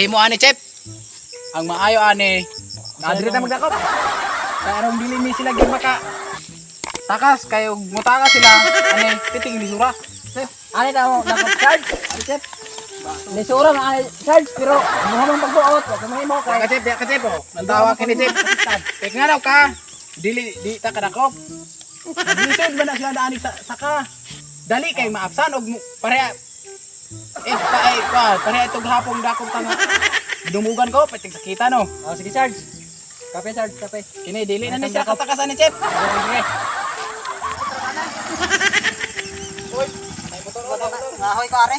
tay himo ani, Chef. Ang maayo ani, na diri ta magdakop. Kay arong dili ni sila gyud maka takas kay og mutakas sila ani titing lisura. Chef, Ani ta mo dakop, Sarge. ani, Chef. Lisura man ani, Sarge, pero mo mong pagbuot, wa mahimo Kay kay ka, Chef, ka, Chef, oh. Nantawa kini, Chef. Kay nga daw ka dili di ta kadakop. Lisod ba na sila daanig sa saka? Dali kay maapsan og pareha eh ta ay pa pareha itong hapong dakop ta nga. Dumugan ko pating sakita no. Oh, sige, Sarge. Kape, Sarge, kape. Kini dili na ni sila katakasan ni Chef. Sige, sige. Uy, may motor, oh, may motor. Ngahoy ko are.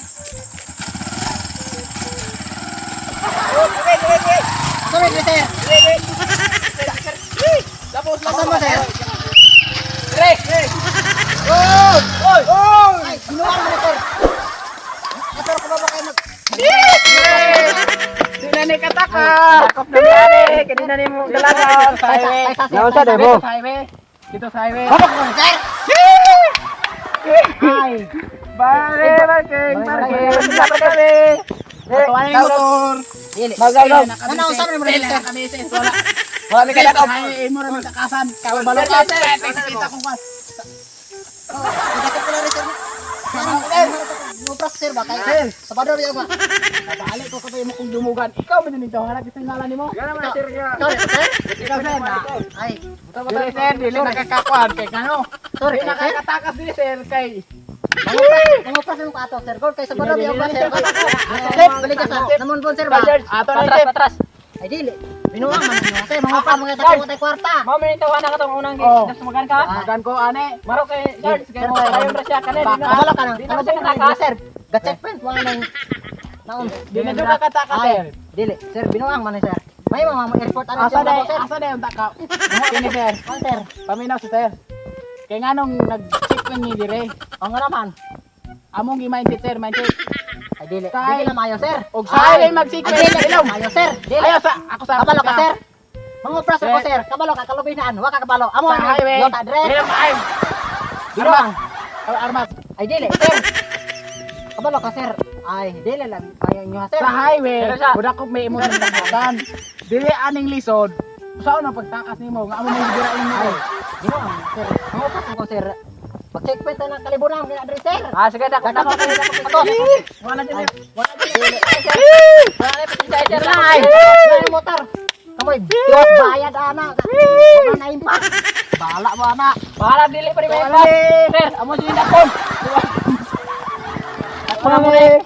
Oh, wait, wait, wait. Sorry, sir. Wait, wait. Sir, sir. Lapos, lapos. Asa mo, sir? Dire. Oh, oy, oy. Ay, ginuwang mo ni sir. Sir, kung ba kayo mag Di na ni kataka. Dakop na ni ani, kini na nimo dalagan. Dito sa highway. Naunsa, Dito sa highway. Dito sa highway. Babak mo, sir. Ay. Bale, parking, parking. Bale. Tuwa na yung motor. Dili. Magagaw. Ano unsa man mo ni sir? Kami sa wala. Wala mi kadakop. Ay, mo ra takasan. Kabalo ka. Kita ko pa. Dakop ko na rin, sir. Mupras, sir ba kay Sir. Sabado riya ba? Napali ko kapay mo kung dumugan. Ikaw ba nito hanap ito yung ngalan nimo? Gana man, sir, nga. Sorry, sir. Ikaw, sir. Na. Ay, Dili, sir, dili nakakakuan kay kano. sorry Dili kay sir. nakakatakas dili, sir, kay Mangupras mo ka ato, sir. Gold kay Sabado riya ba, sir? Sir, balik ka sa namonbon, sir ba? Ato na, Patras, Chef. patras. Ay dili. Binuwang man ninyo, sir. Mangupras mga tatlo tay kwarta. Mao man ito ana katong unang Oh. sumagan ka. Magan ko ane. Maro kay Sarge kay Sir, mo kay- kayo ra siya kanin. Kabalo ka nang. Di Ano na siya ba katakas. sir? Ga-checkpoint wa nang naon. Dili na nakatakas, Ay, sir. dili. Sir, binuang man ni sir. May mga mga airport ano Asa sir, na, sir. asa na yung taka. Kini, sir. Ano, sir? Paminaw si sir. Kay nganong nag-check man ni dire. O nga naman. Among gi-mindset, sir, mindset. Ay dili. Kay- Dili na mayo, sir. Og sa highway mag-sequence. Ay, dili Ilong. na mayo, sir. Dili. Ayaw sa ako sa Kabalo ka, sir. Mangupras ako, Sir. sir. Kabalo ka, kalubinaan. Wa ka kabalo. Amo Sa ang highway. yota dre. Dili maayo. Binuang. Armas. Ay dili, sir. Kabalo ka, sir. Ay, dili lang mayo inyo, ha, sir. Sa highway, Pero sa- budak ko may imong takasan. Dili aning lisod. Saan ang pagtakas nimo? Nga amo may gibirain mo. Ay, binuang, sir. Mangupras ako, sir. Pag-checkpoint tayo ng kalibunan, kaya dre, sir. Ah, sige, dakop dakop kayo, dakop Ato. Wala dili. Ay, Wala dili. dili. Sir. Wala na pasensya, sir. Ay, ay, motor. Kamoy, Diyos bayad ana. Wala na impas. Bala mo ana. Bahala dili pa rin may pas. Sir, amo siya dakon. Ako na mo eh.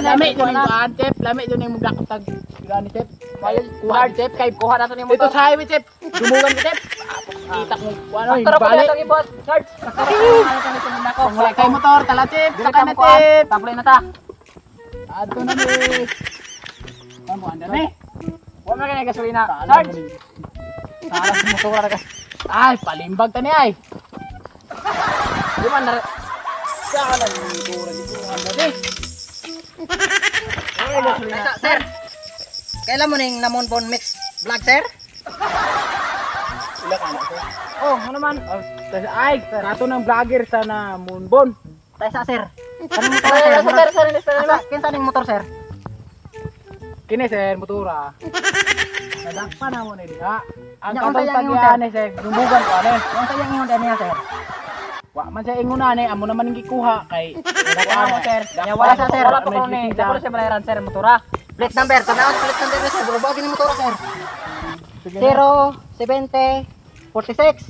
Lami jud ning kuan, Chef. Lami jud ning mugdakop tag gani, Chef. Kuha, Chef, kay Kuha na to ni dito motor. sa highway, Chef. Dumugan ko, Chef. Kita ko kuan oy, Tara po balik. na ibot. Sarge, tara po na ito muna ko. Wala kay motor, tala, Chef. Dili Saka ta na, mo kuan. Chef. Tablay na ta. Adto na ni. Ano anda ni? Wa man kay gasolina. Sala Sarge, mo ni. Sala sa motor ka. Ay, palimbag ta ni ay. di man na Sala ni motor dito anda ni. Ay, sir. Kailan mo ning Namonbon Mix Vlog, sir? Ila ka na, sir. Oh, ano man? Oh, tas ay, kato ng vlogger sa na Moonbon. Tayo sa, sir. Kaning motor, Sir, sir. sir, sir, sir, Asa, kinsa ning motor, sir? Kini, sir, motora. Nadakpan na mo ni diha. Ang Nya, katong unsa yang ingon, tagyan ni sir, dumugan ko ani. Yung sa iyang ingon niya, sir. Wa man siya ingon ani, amo naman ning gikuha kay Wala mo, sir. Wala Wala sa, sir. Wala pa ko ni. Wala siya bayaran, sir, motora. Plate number, tanawon plate number, sir. Burubog ni motor, sir. 0 70 46.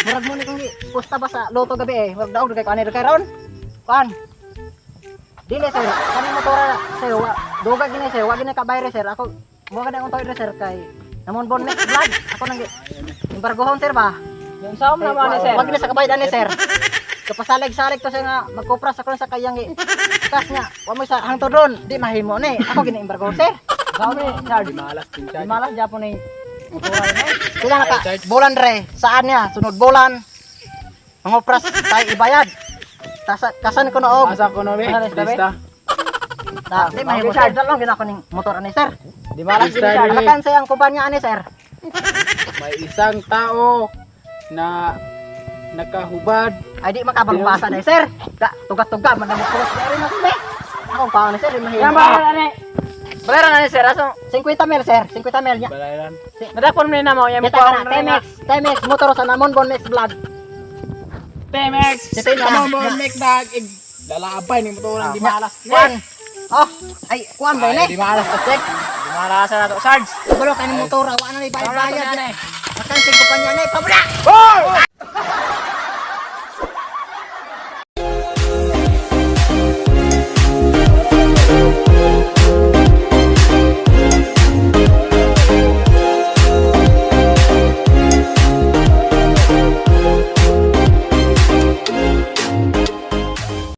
Murag mo ni kung pusta ba sa loto gabi eh. Murag daog kay kuan kay ron. Kuan. Dili, sir, kaning motora, sir, wa duga gini, sir, wa gini ka bayre, sir. Ako mo ka akong toy, sir, kay Namonbon Mix Vlog. Ako nang embargohon, sir, ba. Yung sa mo naman ni sir. Wag na sa kabayad ani, sir. Kapasalig-salig to siya nga magkupras ako sa kayang kas nga. Wa mo sa hangtod ron, di mahimo ni. Ako gini embargo, sir. Sa mo ni, Sarge. Di malas din siya. Di malas Japon ni. Motora ni. Sila naka bulan re, saan niya? Sunod bulan. Mangupras tayo ibayad. Tasa kasan ko noog. Asa ko no be? Asa, Lista, be? Lista. Ta, di mahimo, sir. Dalong gina ko ning motor ani, sir. Di malas Lista, din, Sarge. be. Alakan sa ang kumpanya ani, sir. May isang tao na nakahubad. Ay di makabalbasa na, sir. Da tugat-tuga man na mo kulas rin ako be. Akong paon na, sir, mahimo. Yang bayaran ani. Bayaran ani, sir, aso. 50 mil, sir, 50 mil nya. Balayan. Nadakon ni na mo yang Kita ka na, Temex, Temex motor sa Namon Bon Mix Vlog. Temex. 70. Amo mo make dag ig lalabay ni motor di malas. Kuan. Oh, ay kuan ba Ay, ni? di malas ta check. Di malasan na to, Sarge. Kabalo kay ni motor, wa na ni bayad-bayad. Makan sig kumpanya ni, pabra. Oh!